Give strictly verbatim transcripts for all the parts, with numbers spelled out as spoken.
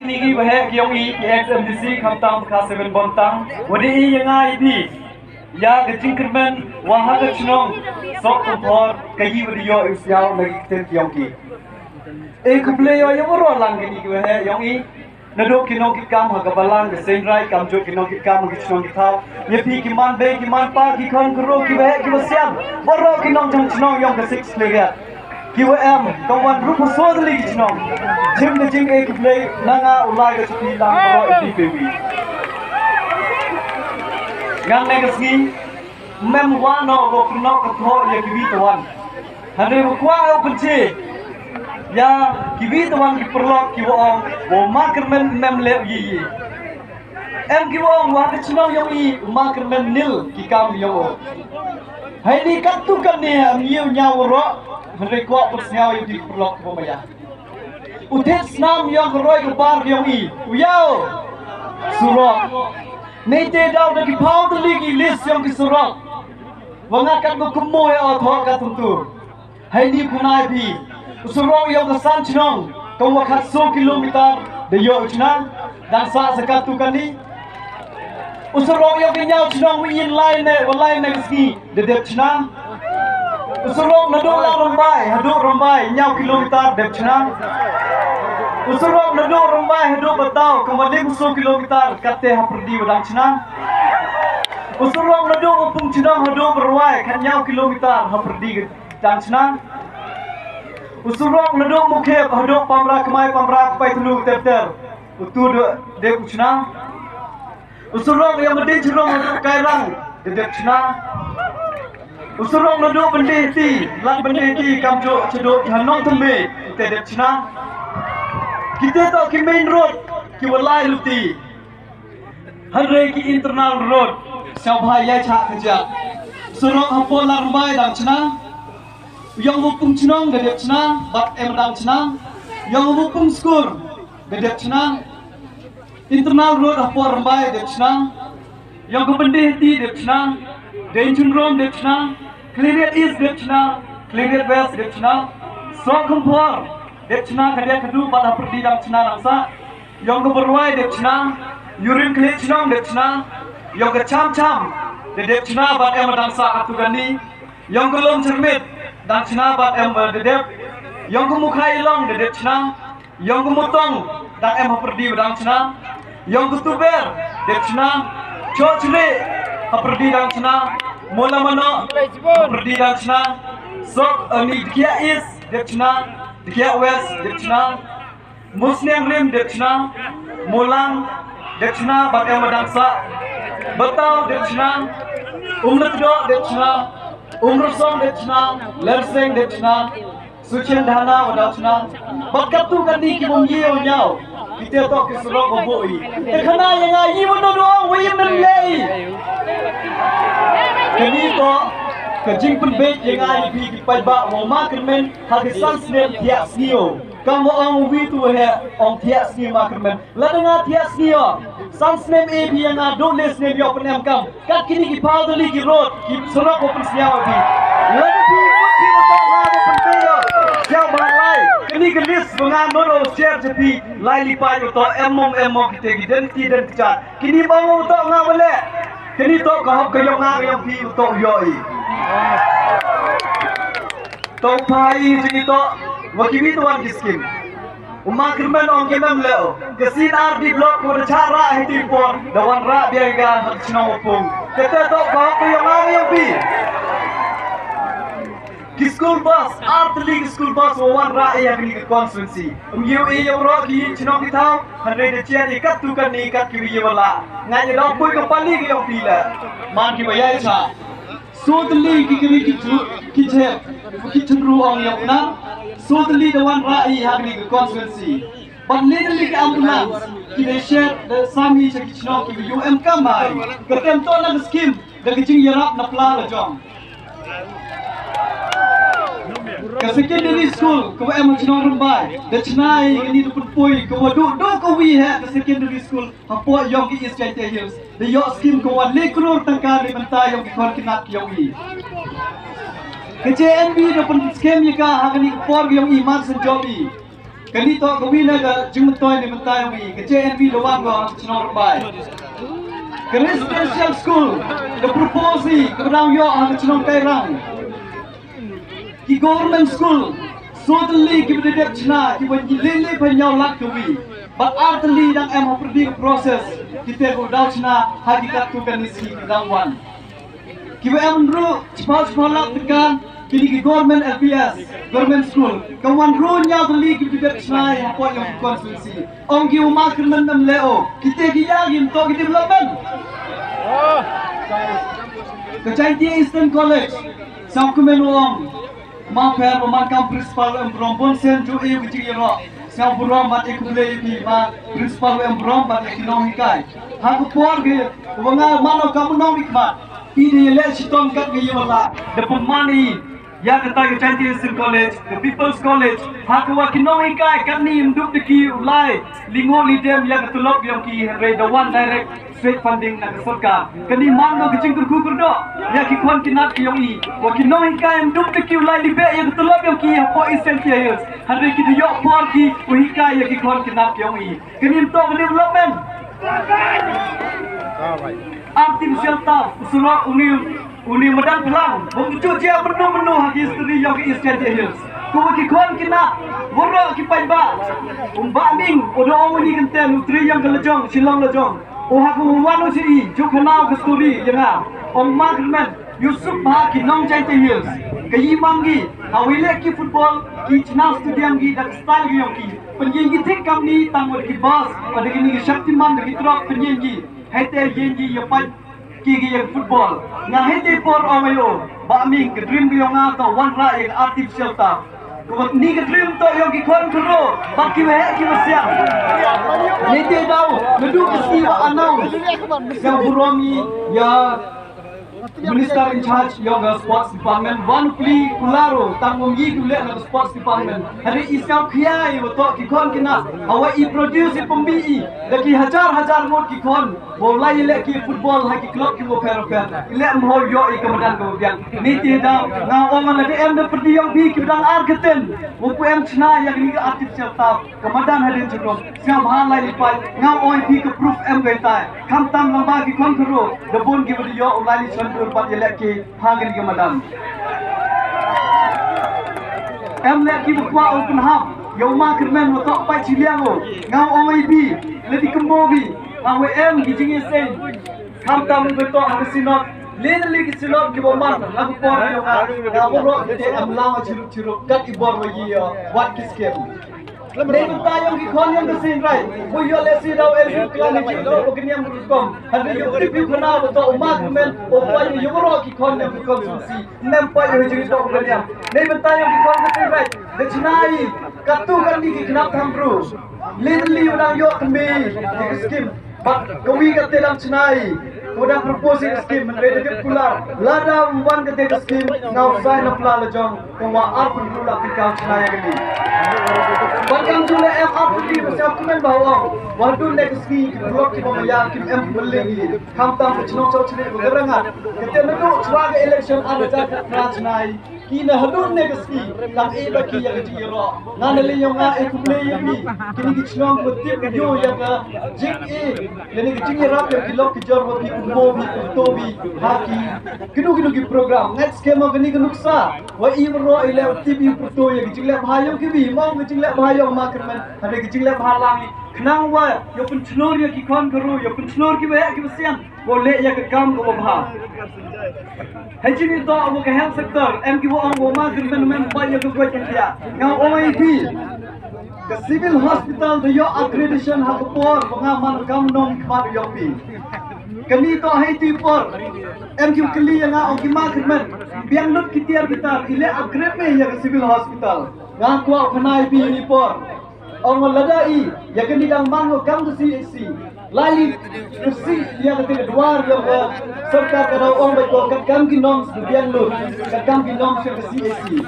Ni ki baheh ki ong i ki ex M D C khamtam ka seven Bontang. Wa da i ïa nga i phi ïa ka jingkyrmen wa ha ka chnong Sohkymphor ka i wa da ïoh i u sñiaw na ki ktien ki ong ki. E khublei ïa waroh lang ki ni ki baheh ong i. Naduh ki nongkitkam ha ka balang ka seiñraij, kam juh ki nongkitkam ha ki chnong ki thaw. Ïa phi ki man bei ki man pa, ki khon ki ro, ki baheh ki basian, baroh ki nongchong chnong ïong ka Six Khliehriat. Ki wa em, ka wan ruh pyrshah tylli ki chnong. Jim ka jingkhublei na nga u lai ka chuti lang baroh i phi phi. Ngan ne ka sngi mem wa no ko pynnoh ka thoh ïa ki wi tawon. Hynrei ba kwah u pynche ïa ki wi tawon ki paralok ki wa ong wa ma kyrmen mem leh ïa i. Em ki wa ong wa ka chnong ïong i ma kyrmen nil ki kam ïong o. Hai ni katto katne am ïew ñiaw roh. Hynrei kwah pynsñiaw ïa ki paralok ki wa maya. U thied snam ïong ka roi ka bar ïong i u ïaw surok. Nei te daw da ki phaw tylli ki list ïong ki surok. Wa nga kat ba kumno e o thoh kat tum tu. Hai ni pynai phi. U surok ïong ka san chnong ka wa khat so kilometer da ïoh u chna. Dang sa sa kat tu kan ni. U surok ïong ka ñiaw chnong wi yin lai ne wa lai ne ka sngi da dep chna. U surok naduh la Rymbai haduh Rymbai ñiaw kilometer dep chna. U surok naduh Rymbai haduh Bataw ka wa lim so kilometer kat te ha pyrdi wa dang chna. U surok naduh u pung chnong haduh Byrwai khat ñiaw kilometer ha pyrdi dang chna. U surok naduh Mukhep haduh Pamra Kmai Pamra Paithlu ter ter. U tu dep u chna. U surok ïa Madienchrum haduh Kairang da dep chna. U surok naduh Byndihti, lad Byndihti kam juh chaduh ha Nongthymmai te dep chna. Kite to ki main road ki wa lai luti. Hynrei ki internal road sha bha ïa cha ka ja. Surok hapoh Larbai dang chna. Ïong u pung chnong da dep chna, bad em dang chna. Ïong u pung skur da dep chna. Internal road hapoh Rymbai dep chna. Ïong ka Byndihti dep chna. Deichunrom dep chna. Khliehriat East dep chna. Khliehriat West dep chna. Sohkymphor dep chna ka dep kadu bad ha pyrdi dang chna dang sa. Ïong ka Byrwai dep chna. Ïurim Khlieh Chnong dep chna. Ïong ka Cham Cham da dep chna bad em dang sa katu kani. Ïong ka Lum Chyrmit dang chna bad em da dep. Ïong ka Mukhai Long da dep chna. Ïong ka Mutong dang em ha pyrdi dang chna. Ïong ka Tuber dep chna. Chochri ha pyrdi dang chna. Mola Mano ha pyrdi dang chna. Sok ani Dkhia East dep chna. Dkhia West dep chna. Musniang Rim dep chna. Mulang dep chna bad em dang sa. Bataw dep chna. Umnatdo dep chna. Umrasong dep chna. Lerseng dep chna. Suchen Dhana wa dau chna. Bad katu kani ki bom ye wa ñiaw. Kite to ki surok wa boi. Te khana ya nga yi wa no do wa yim nan lei. Kani to ka jingpynbeit ya nga yi phi ki paidbah wa ma kyrmen ha ki san snem thiah sngi o. Kam wa ong wi tu he ong thiah sngi ma kyrmen. Lada nga thiah sngi o. San snem e phi ya nga do le snem yo pynem kam. Kat kini ki phaw tylli ki road ki surok wa pynsñiaw phi. Lada phi mut phi wa to nga wa pynbeit o. Siaw ba lai. Kini ki list wa nga no do share cha phi. Lai li pa yo to em mom em mom kite ki den ki den ki cha. Kini ba wa to nga wa le. Kini to ka hok ka yo nga ka yo phi wa to yo i. To phai jingito wa ki wi to wan ki skim. U ma kyrmen ong ki mem leo. Ka sin ar di block wa da cha ra hi ti por da wan ra bia ga ha chnong wa pung. Kata to ka hok ka yo nga wa yo phi. Ki school bus ar tylli ki school bus wa wan ra ya kini ka constituency. Um yo e yo ro ki chnong ki thaw. Hynrei da chia di kat tu kan ni kat ki wi wa la. Nga ya dong pui ka pali ki yo phi la. Man ki wa ya cha. Sutli ki kri ki chu ki che ki chunru ong yok na. Sutli da wan ra i ha kri ki constituency. Ban le li ki ambulance ki de shet da sami cha ki chnong ki U M kamai. Ka tem to na ka scheme da ki jing yarap na pla la jong. Ka secondary school ka wa em ha chnong Rymbai da chnai ka ni da pun pui ka wa du du ka wi he ka secondary school. Hapoh yong ki East Jaintia Hills da yoh skim ka wan le klur tangka le bynta yong ki khon ki nat ki yong i. Ka J N B da pynskem ya ka ha kani ka por yong i man sen jong i. Kani toh ka wi na ka jingmyntoi ne mynta wi ka J N V Lawang ha ka chnong Rymbai. Ka residential school ka propose ka ba dang ïoh ha ka chnong Kairang. Ki government school so tylli ki ba dep chna ki ba lili ba ñiaw lak ka wi. Bad ar tylli dang em ha pyrdi ka process ki te ko daw chna ha ki katto katne sngi ki dang wan. Ki ba em ruh chiphaw chiphaw lak tyngka kini ki government L P S, government school. Ka wan ruh ñiaw tylli ki ba dep chna ha poi ïong ki constituency. Ong ki u ma kyrmen nam leo. Ki te ki ya ki mto ki development. Ka Jaintia Eastern College. Sa kmen u ong. Ma pher ba man kam principal em burom bun sien ju e u jing ïaroh. Sa burom bad e khublei ïa phi ma principal em burom bad ïa ki nonghikai. Ha ka por ki u ba nga man u kam u nonghikai. Phi dei ïa leh shitom kat ngi ïa wala. Da pynman i ïa kata ka Jaintia Eastern College, ka People's College. Ha ka wa ki nonghikai kat ni im dup da ki u lai. Lingo ni dem ïa ka tulop ïong ki hynrei da wan direct. State funding na ka sorkar. Kani man ka jingkyrkhu kyrdoh ïa ki khon ki nat ki ïong i. Wa ki nonghikai em dup te ki u lai li beh ïa ka tulop ïong ki hapoh East Jaintia Hills. Hynrei ki da ïoh por ki u hikai ïa ki khon ki nat ki ïong i. Kani em toh ka development. Artificial turf, u surok u ni, u ni madan phlang. Bym ju jia mynno mynno ha ki history ïong ki East Jaintia Hills. Ko wa ki khon ki nat, waroh ki paidbah. Um Bah Ming, u da ong u ni kynten u tri ïong ka lajong, Shillong lajong. O ha ka wan u shi i, juk hana ka story ïa nga. Ong ma kyrmen, Yusuf bha ki nong Jaintia Hills. Ka yi mang ki, ha wi leh ki football, ki chna stadium ki, da ka style ki ïong ki. Pynjing ki thik kam ni, tang wa da ki bus, wa da ki ni ki Shaktiman, da ki truck, pynjing ki. Hai te ïeng ki ïa pait ki ki ïa football. Nga hai te por ong ayo, Bah Ming, ka dream ki ïong nga to wan ra ïa ka artificial turf. Ko ni ka dream to ïong ki khon khro, bad ki waheh ki wasiang. Ni te daw, naduh ka sngi wa announce. Siang burom i ïa Minister in charge ïong ka sports department, wan u pli u laro, tang ong yi du leh na ka sports department. Hari i siang khia i wa to ki khon ki na, hawa i produce i pembi i, da ki hajar hajar ngut ki khon. Wa lai leh ki football ha ki club ki wa pher pher. Leh mho ïoh i ka madan ka wa biang. Ni ti da nga ong na ka em da pyrdi ïong phi ki dang ar keten. Wa ku em chna ïa kani ka artificial turf. Ka madan hadien jingdum. Siang bha lai li pai. Nga ong phi ka proof em kai tai. Kham tam lang ba ki khon khro. Da bun ki wa ïoh u lai li chon dur pat ïa leh ki ha kani ka madan. Em leh ki wa kwah u pynhap. Ïa u ma kyrmen wa tok pai chi liang u. Nga ong i phi. Leh di kembo phi. Nga wa em ki jingïaseng. Khamtam u beto ha ka synod. Leh leh ki synod ki wa man ha ka por ïa nga. Nga wa rok ki te em lang chirup chirup kat i bor wa yi ïa wat ki skem. Leh mynta ïong ki khon ïong ka seng rai. Wa ïa leh si daw em ki klan ki to wa ki niam rukom. Hynrei ïong ki piu khana wa to u ma kyrmen. O wa ïa wa rok ki khon ïong ki khon sum si. Nem pa ïong ki to wa ki niam. Leh mynta ïong ki khon ka seng rai. Da chna i. Katu kan ni ki khnap tham bru. Leh leh wa dang ïoh kynmi. Ki skem. Bad ka wi ka te dang chna i, ka dang propose ka skim, hynrei da dep kular. Lada wan ka te ka skim, nga u sai na pla la jong, ka wa ar pynru lak tyngka chna ïa ka ni. Bad kam ju le em ar pynru ba sa kmen ba wa, wa dun ne ka skim, ki blok ki ba ma ya, ki em pynling i. Kam tam ka chnong chau chne ka rangat. Ka te na du chwa ka election ar hajar khatphra chna i. Ki na hadut ne ka ski, tang e ba ki ïa ka jingïaroh. Nga na lei ïong nga e khublei ïa ki. Kini ki chnong ba tip ïa ka jing e. Lane ka jingïarap ïa ki lok ki jor ba ki kumbo bi kumto bi. Ha ki. Kino kino ki program. Ngat skema kani ka nuksa. Wa i baroh i leh tip i kumto ïa ka jingleh bha ïong ki bi. Mong ka jingleh bha ïong ma kyrmen. Hane ka jingleh bha lang i. Khnang wa ïa pynchlur ïa ki khon ka ru, ïa pynchlur ki ba ïa ki ba sian. Ko leh ïa ka kam ko bha. Hei jingïatoh mo ka health sector, em ki wa ong wa ma kyrmen men pa ïa ka kwai kan tia. Nga ong ïa phi. Ka civil hospital da ïoh accreditation ha ka por ba nga man kam nong khmat ïa phi. Kani to hei ti por. Em ki kylli ïa nga ong ki ma kyrmen. Biang lut ki tiar ki tar, i leh upgrade me ïa ka civil hospital. Nga kwah khana ïa phi ni por. Ong lada i, ïa kani dang man ko kam ka C H C. Lai li, ka si ïa ka teng duar ïa ka sorkar ka dau ong ba ko ka kam ki norms du biang lut, ka kam ki norms ïa ka C A C.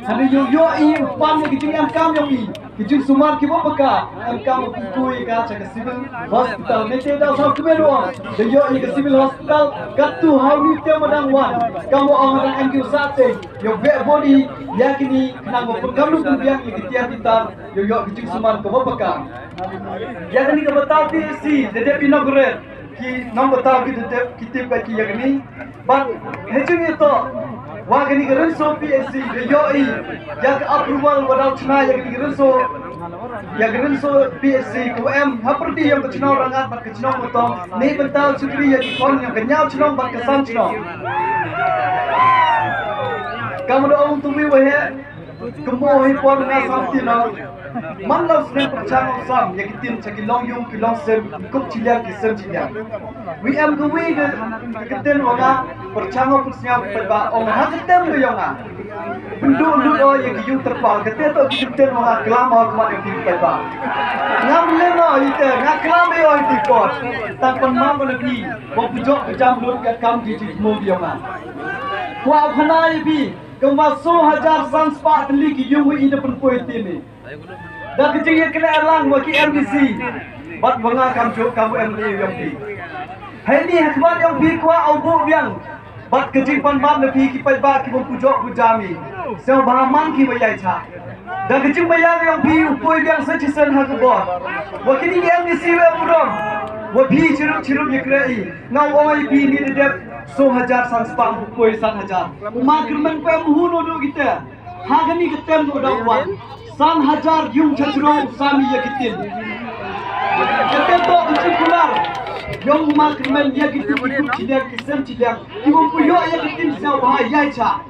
Hynrei ïoh ïoh i u pan ïa ki jingem kam ïoh i ki jingsumar ki ba paka em kam u pynku ïa ka cha ka civil hospital. Ne te dau sa kmen ong da ïoh i ka civil hospital, katu hau ni te madang wan kam ong dang em ki u sa te ïoh be body ïa kini khnang ba pynkamu pynbiang ïa ki tiar ki tar ïoh ïoh ki jingsumar ka ba paka. Ïa kani ka bynta P H C da dep inaugurate ki nongbynta ki da dep ki tip ba ki ïa kani. Bad hajing ïa to wa kani ka Rynso P H C da ïoh i ïa ka approval wa dau chna ïa kani ka Rynso, ïa ka Rynso P H C ka em ha pyrdi ïa ka chnong Rangat bad ka chnong Mawtawng. Ni bynta u shakri ïa ki khon ïa ka ñiaw chnong bad ka san chnong. Kam da ong tu mi wa he. Kumno hi por nga sam tin na. Man la snem pyrchang u sam ïa ki tin cha ki long yung ki long sem ki kup chi liang ki sem chi liang. Wi em ka wi ka ka ten wa nga pyrchang u pyrchang pa ba ong ha ka tem ka yong nga. Pyndu ndu o ïa ki yung terpal ka te to ki ten wa nga klam o kmat ïa ki pa ba. Ngam le no ite nga klam ïa o ite por. Tang pan ma ko na ki. Ba pujok ka jam lut ka kam ki ji mo yong nga. Kwa khana ïa bi. Kumba soo hajar san spah tylli ki yung wi i da pynpoi tini. Da ka jingïakynduh lang wa ki M D C. Bad wa nga kam ju kam M D C yong phi. Hai ni ha khmat yong phi kwah u buh biang. Bad ka jingpan ban na phi ki paidbah ki bym pujok pujami. Sngewbha man ki wa ïai cha. Da ka jingbaïar yong phi u poi biang sa chisien ha ka bor. Wa kini ki M D C wa burom. Wa phi chirup chirup ïakynduh i. Nga ong ïa phi ni da dep soo hajar san spah u poi san hajar. U ma kyrmen pem hu no do kita. Ha kani ka tem ko dau wan. San hajar yung cha jrong sami ïa ki tin. Ka tem to ka jingkular. Yung ma kyrmen ïa ki tin ki kup chi liang ki sem chi liang. Ki bym pu ïoh ïa ki tin sngewbha ïai cha.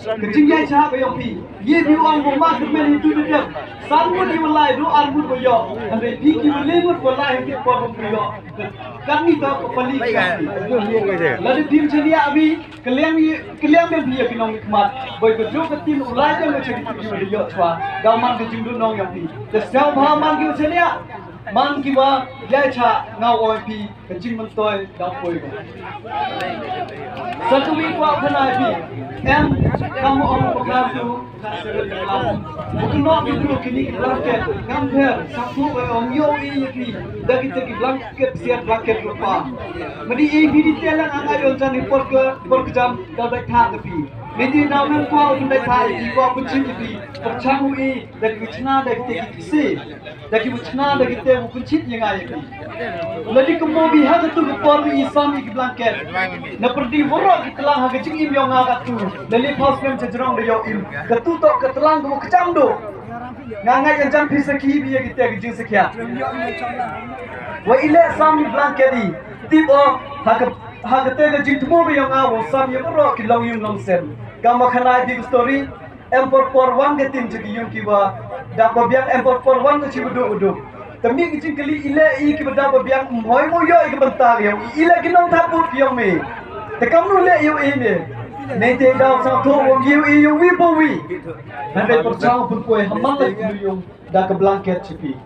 Ka jingïai cha ka yong phi. Ïa phi wan bym ma kyrmen hi tu de dem. San ngut ïa walai du ar ngut ba ïoh. Hynrei phi ki walai ngut walai hi ki por bym pu ïoh. Kani to ka pali ka. Lada phim chania abi. Kylliang ïa, kylliang dang phi ïa ki nongmihkhmat. Boi ka jrong ka tin u lai dang ka cha ki phi ïoh chwa. Daw man ka jingdon nong ïa phi. Te sngewbha man ki u chania. Man ki wa ïa cha nga u ong phi ka jingmyntoi daw poi ka. Sa tu wi kwah khana phi. Em kam ong ba ka tu. Kino kino kini ki blanket ngam pher sa tu ba ong ïoh i ïa phi. Da kita ki blanket siat blanket rupa. Madi i phi di telang ang ayo jan i por ka por ka jam. Da dai tha da phi. Madi da men kwah u dai tha i kwah pynchit i phi. Pyrchang u i da ki chna da kita ki kisi. Da ki chna da kita u pynchit ïa nga ïa phi. Lada kumno bi ha katu ka por i sam i ki blanket. Na pyrdi waroh ki tlang ha ka jingim ïong nga katu. Lada phaw snem cha jrong da ïoh im. Katu to ka tlang ka kjam do. Nga ngai ka jam phi sakhi bi ïa kita ka jingsakhia. Wa i leh sam i blanket i. Tip o ha ka ha kata ka jingthmu ba ïong nga wa sam ïa waroh ki long yung long sem. Kam wa khana i bi ka story. Em por por wan ka tin cha ki yung ki wa da ba biang em por por wan ka chi ba duk ba duk. Te mi ki jingkylli i leh i ki ba da ba biang em hoi mo ïoh i ki bynta ki yong i leh ki nongthap vote ki yong mi. Te kam nu leh ïoh i ne. Ne te daw sa tho wong ïoh i ïoh wi po wi. Hynrei por chang pun poi ha man leh ki yung da ka blanket chi pi.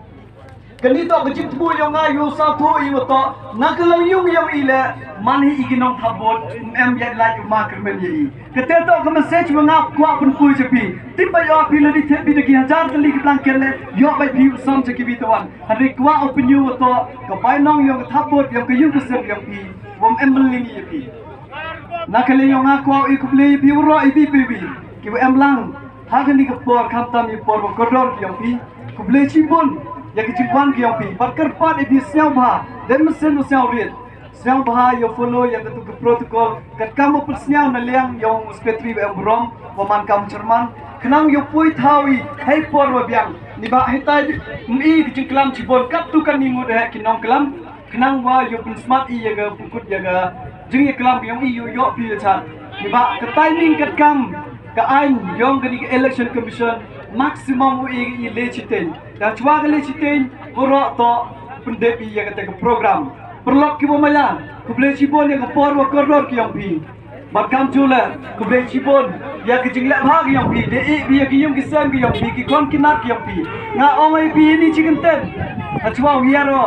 Kani to ka jingthmu yong nga ïoh sa tho i wa to na ka long yung yong i leh man hi i ki nongthap vote em ïa lait u ma kyrmen ïa i. Kata to ka message wa nga kwah pynpoi cha phi. Tip ba ïoh phi lada thet phi da ki hajar tylli ki blanket leh ïoh ba phi u sam cha ki bi tawan. Hynrei kwah u pynïoh wa to ka bainong yong ka thap vote yong ka yung ka sem yong phi. Wam em mylli ïa phi. Na ka liang yong nga kwah u i khublei ïa phi waroh i bi phi bi. Ki wa em lang. Ha kani ka por khamtam ïa por wa kordor ki yong phi. Khublei chibun ïa ki jingwan ki yong phi. Bad kyrpad ïa phi sngewbha. Dei mynsiem u sngewrit. Sngewbha ïa follow ïa katu ka protocol. Katkam u pynsngew na liang yong u secretary wa em burom wa man kam chairman. Khnang ïa poi thaw i hei por wa biang. Ni ba hei tai mi ki jingklam chibun katu kan ni ngut hei ki nongklam. Khnang wa ïa pynsmat i ïa ka pukut ïa ka jingïaklam yong i ïoh ïoh phi ïa chat. Ni ba ka timing katkam ka aiñ yong kani ka election commission maximum u i i le chiteng. Da chwa ka le chiteng waroh to pyndep i ïa kata ka program. Pyrlok ki ba maya khublei chibun ïa ka por wa kordor ki yong phi. Bad kam jule khublei chibun ïa ki jingleh bha ki yong phi de i phi ïa ki yung ki sem ki yong phi ki khon ki nat ki yong phi. Nga ong i phi ni chi kynten. Ha chwa u ïa ro.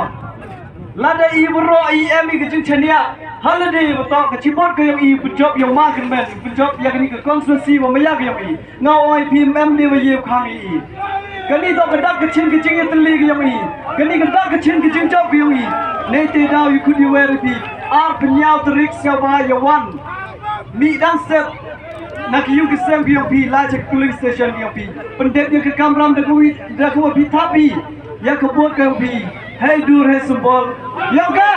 Lada i baroh i em i ka jingchaniah ha lade ba toh ka chi vote ka yong i, pynjop yong ma kyrmen, pynjop ïa kani ka constituency wa maya ka yong i. Nga ong ïa phi, em de wa ïew khang i. Kani toh ka dak ka chin ka jingïatylli ka yong i. Kani ka dak ka chin ka jingjop ka yong i. Neite daw ïa khut ïa wer ïa phi. Ar pynïaw tarik sngewbha ïa wan. Mih dang step na ki ïing ki sem ki yong phi, la cha polling station ki yong phi. Pyndep ïa ka kamram da ka wi, da ka wa phi thap phi. Ïa ka vote ka yong phi. Hei dur hei symbol. Yong ka?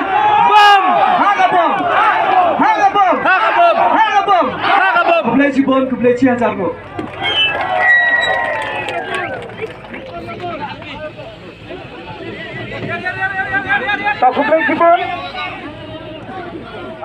Bom! Ha ka bom! Ha ka bom! Ha ka bom! Ha ka bom! Ha ka bom! Khublei chibun, khublei chi hajar nguh. Ta khublei chibun.